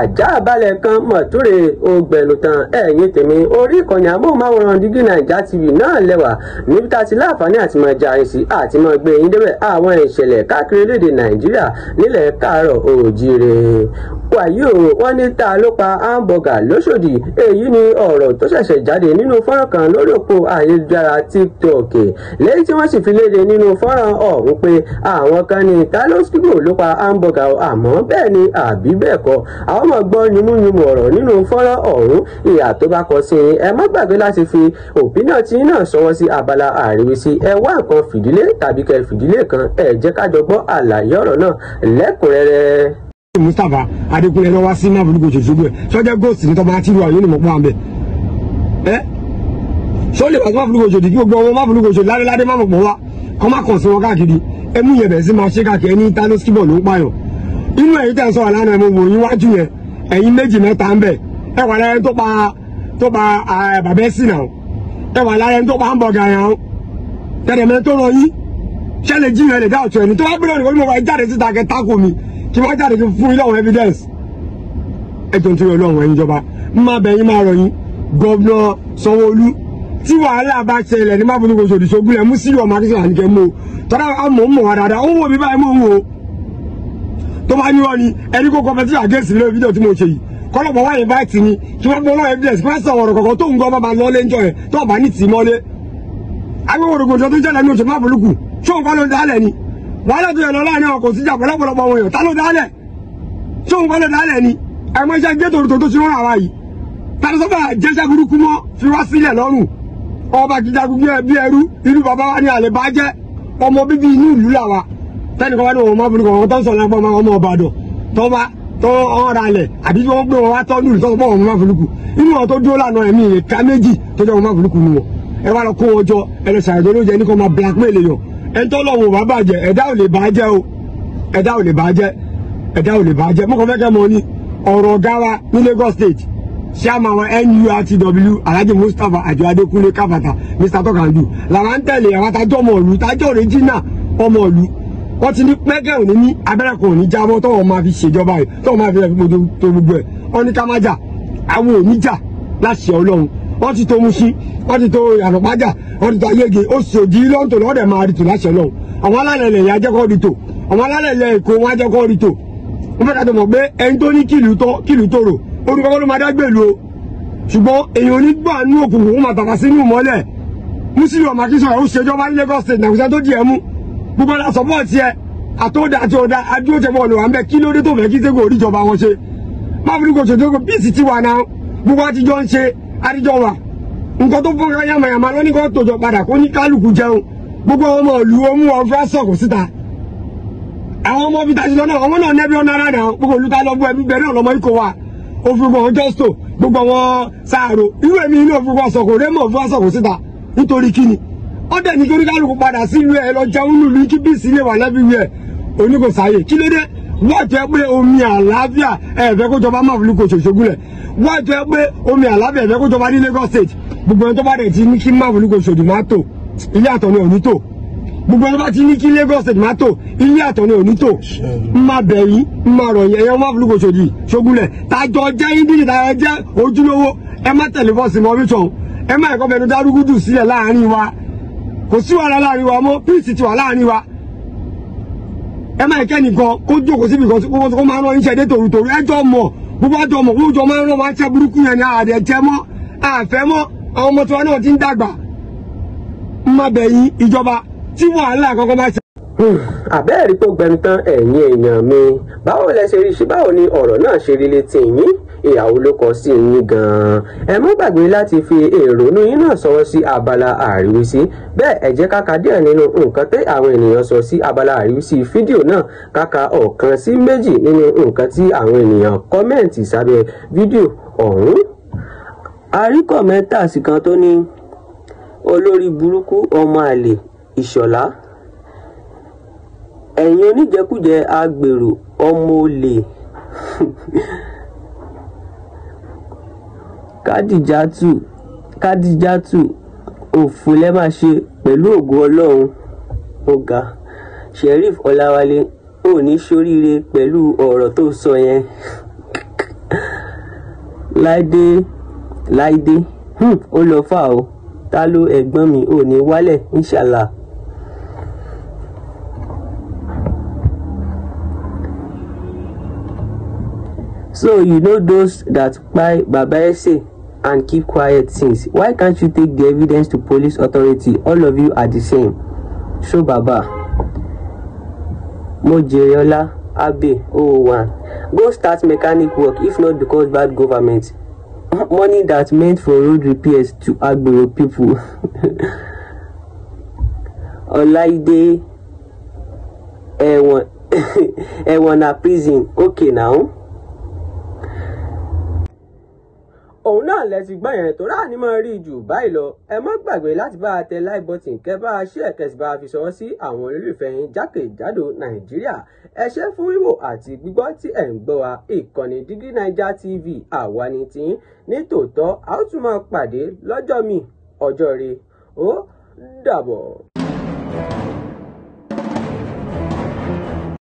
Ajá balẹ̀ kan mọ̀túrè ògbẹ̀nùtàn. Ẹ̀yìn tèmi, orí ìkànnì amóhùnmáwòrán Dígí Naija TV náà lẹ́wà níbi tá a ti láǹfààní àti máa jàre sí àti máa gbé yín débẹ̀ àwọn ìṣẹ̀lẹ̀ káàkiri orílẹ̀-èdè Nàìjíríà nílẹ̀ káàárọ̀ oòjíire. Wàyí o, wọ́n ní ta ló pa hamburger lóṣòdì? Èyí ni ọ̀rọ̀ tó ṣẹ̀ṣẹ̀ jáde nínú fọ́nrán kan lórí òpó ayélujára TikTok, lẹ́yìn tí wọ́n sì fi léde nínú fọ́nrán ọ̀hún pé àwọn kan ní Taloskibo ló pa hamburger, àmọ́ bẹ́ẹ̀ ni àbí bẹ́ẹ̀ kọ́. Àwọn ọmọ gbọ́ yùmúyùmú ọ̀rọ̀ nínú fọ́nrán ọ̀hún. Ìhà tó bá kọ sí i, ẹ má gbàgbé láti fi opinion tí náà ṣọwọ́ sí abala àríwísí. Ẹ wá nǹkan fìdílé tàbí kẹ fìdílé kan, ẹ jẹ́ ká jọ gbọ́ àlàyé ọ̀rọ̀ náà lẹ́kùnrẹ́rẹ́. Mustapha Adékúnlé lọ wá sí mábùlùkù ṣòṣogbo ẹ sọjá gòsì ní tọba àti ìlú àwọn onímọ̀ pọ̀ àmbẹ̀ ẹ sọ lè wá sí mábùlùkù ṣòdì kí gbogbo ọmọ mábùlùkù ṣòdì ládéládé má mọ̀ pọ̀ wá kọ́ má kàn sí wọn káàkiri. Ẹ mú yẹn bẹ̀rẹ̀ sí máa ṣe káàkiri. Ẹni Taloskibo ló ń pààyàn inú ẹ̀yin tẹ̀ ń sọ̀rọ̀ lánàá, ẹ mọ̀ wò yín wájú yẹn, ẹ̀yin méjì mẹ́ta ń bẹ̀. Ẹ wà lára ẹni tó pa bàbá ẹ̀sìn náà, ẹ wà lára ẹni tó pa hamburger yẹn, tẹ̀lẹ̀mẹ́ tó rọ yín ṣẹlẹ̀ jí yẹn lè dá ọ̀tún ẹni tó wá gbọ́dọ̀ nìkan ní jáde síta kẹ tako mi kí wọ́n jáde fún ilé àwọn evidence. Ẹ tó ń tún Ọlọ́run, ẹ̀yin ìjọba, ń má bẹ yín, máa rọ̀ yín. Gómìnà Sanwó-Olú, tí wàhálà bá ṣẹlẹ̀ ní mábùlùkù ṣòdì ṣogúnlẹ̀, mú sílùú ọmọ akíṣẹ́ àníkẹ́ mú o tọ́lá àmọ́ mọ̀ wá dáadáa. Ó wò mí báyìí, mò ń wò ó tó bá ní wọn ni ẹni kó competition against mi lórí fídíò tí mo ṣe yìí. Kọ́lọ́pọ̀ wáyé invite ni kí wọ́n gbọ́ lọ́wọ́ evidence, kí wọ́n sọ ọ̀rọ̀ kọ̀ọ̀kan tó ń gbọ́ bá lọ lẹ́njọ́ yẹn tó bá ní tì mọ́lé. Agbóhùn tó ń ṣẹlẹ̀ ní oṣù mábùlùkù, ṣóun kọ́ ló ń dálẹ̀ ni wàhálà tó yẹ lọ láàrin àwọn kò síjà pẹ̀lọpọ̀lọpọ̀ àwọn èèyàn, ta ló dálẹ̀? Ṣóun kọ́ ló dálẹ̀ ni ẹ̀mọ́ iṣẹ́ gé tòrótò tó ṣe rán àwa yìí. Ta ló sọ́fà jẹ́sẹ́ burúkú mọ́ fi wá sílẹ̀ lọ́rùn ọba kìjagun bí ẹrú ìlú bàbá wa ní àlè bá jẹ́ ọmọ bíbí inú ìlú làwa. Tẹnìkan wá ní òun máa burúkú àwọn tó ń sọ̀rọ̀ nípa ọmọ Ìbàdàn tó bá tó ọ̀rọ̀ alẹ̀ àbí tí wọ́n gbé wọn wá tọ́ lùlù tó sọ pé òun máa burúkú inú wọn tó dúró lánàá, ẹ̀mí ìka méjì tó jẹ́ wọn máa burúkú nu wọn. Ẹ wá lọ kó wọn jọ, ẹ lọ ṣàyẹ̀dọ́ ló jẹ ní kó máa blackmail èèyàn. Ẹni tó lọ́wọ́ bá bàjẹ́, ẹ̀dá ò lè bá jẹ́ o, ẹ̀dá ò lè bá jẹ́, ẹ̀dá ò lè bá jẹ́. Mo kàn fẹ́ kẹ́ mọ̀ ní ọ̀rọ̀ ọ̀gá wa ní Lagos State, chairman wa NURTW, Alhaji Mustapha Àjọ Adékúnlé Káfàtà, Mr Tọ́kàndù làwọn ń tẹ̀lé. Àwọn atajọ́ ọmọ ìlú tájọ́ original ọmọ ìlú, wọ́n ti ní pẹ́kẹ́ òní ní abẹ́rẹ́ kan òní jábọ́ tọ́wọ́ máa fi ṣèjọba yìí, tọ́wọ́ máa fi rẹ̀ fi gbogbo tó gbogbo ẹ̀. Wọ́n ní ká má jà, àwọn ò ní jà láṣẹ Ọlọ́run. Wọ́n ti tó Mushin, wọ́n ti tó Ànàpájà, wọ́n ti tó Ayége, ó sì òjì lọ́ntò lọ́dẹ̀ máa rí tò láṣẹ Ọlọ́run. Àwọn alálẹ̀ ilẹ̀ yìí ajẹ́kọ́ rí tò, àwọn alálẹ̀ ilẹ̀ Èkó wọn ajẹ́kọ́ rí tò. Wọ́n fẹ́ ká tó mọ̀ pé ẹni tó ní kìlú tọ́ kìlú tòrò orúkọ kọ́ ló máa dágbèlú o, ṣùgbọ́n èèyàn onígbà nú òkùnkùn ó máa tàfà sínú ìmọ́lẹ̀. Musiliu ọmọ Akínsọ̀yà ó ṣèjọba ní Lagos State nàkúṣẹ́ tó di ẹ̀ mú gbogbo ara sọpọ́ọ̀tì ẹ àtọ́dá àti ọ̀dà adúrótẹ́bọ̀ ọ̀nà wà ń bẹ. Kí ló dé tó fẹ́ kí sẹ́gun oríjọba wọn ṣe máfíríkò ṣòjòkó? Píìsì ti wà náà, gbogbo àtijọ́ ń ṣe àtijọ́ wà. Nǹkan tó fọ́nká yàmàyàmà lóní kó tòjọ padà kó ní kálukú jẹun. Gbogbo ọmọ ìlú ó mú wọn fẹ́ sọ̀kò síta. Àwọn ọmọ bíi tàṣí lọ́nà ọmọ náà nẹ́bí ọ̀nà ara náà gbogbo olùta lọ bú ẹbí bẹ́ẹ̀ náà lọ́mọ ikọ̀ wa òfin gbọ̀n jọ́sítò gbogbo àwọn sáàrò irú èmi inú òfin gbọ̀n sọ̀kò rémọ̀ òfin sọ̀kò síta nítorí kíni? Ó dẹ̀ ní kí oníkálukú padà sílùú ẹ lọ jẹun nílùú kí bíìsì lè wà lẹ́bíwí ẹ̀ oníkòsáyè. Kí ló dé wọ́n jẹ́ pé omi àlàáfíà ẹ̀fẹ́ kó jọba máa fi kò ṣòṣogúnlẹ̀? Wọ́n jẹ́ pé omi àlàáfíà ẹ̀fẹ́ kó jọba ní Lagos State. Gbogbo ẹni tó bá dẹ̀ ti ní kí máa fi kò ṣòdì máa tò ilé àtọ̀nà òní tò. Gbogbo ẹni tó bá ti ní kí Lagos State máa tò ilé àtọ̀nà òní tò. Ń máa bẹ̀ yín, ń máa rọ̀ yín, ẹ̀yẹ́ máa fi kò ṣòdì ṣogúnlẹ̀ tàjọ jẹ́ índìrì tàjọ jẹ́ ojúlówó. Ẹ má tẹ̀lé fọ́ọ̀sì mọ́ bíṣọ̀, ẹ má ẹ̀kọ́ bẹnu dárúgúdù sílẹ̀ láàrin wa. Kò sí wàhálà láàrin wa mọ́, píìsì ti wà láàrin wa. Ẹ má kẹ́ nìkan kó jókòó síbi kan kó máa rán iṣẹ́ dé tòrútòrú. Ẹjọ́ mọ̀ gbogbo àjọ mọ̀ gbogbo máa ń rán wa ṣẹ́ burúkú yẹn ni àdẹ jẹ́ mọ́ àfẹ́ mọ́. Àwọn ọmọ tiwa náà ti ń dàgbà. Ń má bẹ̀ yín ìjọba tí wàhálà kọ́kọ́ bá ṣe. Àbẹ́ẹ̀rí tó gbẹnu tán. Ẹ̀yin èèyàn mi, báwo lẹ ṣe rí sí? Báwo ni ọ̀rọ̀ náà ṣe rí létí yín? Ìyàwó ló kọ sí yín gan-an. Ẹ má gbàgbé láti fi èrònú yín náà sọwọ́ sí abala àríwísí. Bẹ́ẹ̀ ẹ jẹ́ ká ka díẹ̀ nínú nǹkan tí àwọn ènìyàn sọ sí abala àríwísí fídíò náà, ká ka ọ̀kan sí méjì nínú nǹkan tí àwọn ènìyàn kọ́mẹ̀ǹtì sábẹ́ fídíò ọ̀hún. A rí kọ̀mẹ́ntàsì kan tó ní olórí burúkú ọmọ àlè Ìṣọ̀lá, ẹ̀yin oníjẹkújẹ agbèrò ọmọ olè. Kádìjátù òfò lẹ́ máa ṣe pẹ̀lú ògo Ọlọ́run. Ọ̀gá Sheriff Ọláwálé ò ní ṣoríire pẹ̀lú ọ̀rọ̀ tó sọ yẹn. Láìdé Láìdé, ó lọ fà o, ta ló ẹ̀gbọ́n mi ò ní wálẹ̀ inshallah. So you know those that kpai Baba Ese and keep quiet since. Why can't you take the evidence to police authority? All of you are the same. So Baba Mojeyola Abe 001. Go start mechanic work, if not because bad government. Money that meant for road repairs to Agbero people. Olaide Ewon Ewon na prison. Okay now. Òun náà lẹ ti gbọ́ yẹn tó rà ní mọ́ rí jù báyìí lọ. Ẹ má gbàgbé láti bá a tẹ like button, kẹ́ bá a share, kẹ́ sì bá a fi ṣọwọ́ sí àwọn olólùfẹ́ yín jákèjádò Nàìjíríà. Ẹ ṣé fún wíwò àti gbígbọ́ tí ẹ̀ ń gbọ́ wa. Ìkànnì Dígí Naija TV, àwa ni tiyín ní tòótọ́. A ó tún máa pàdé lọ́jọ́ mi, ọjọ́ rẹ. Ó dàbọ̀.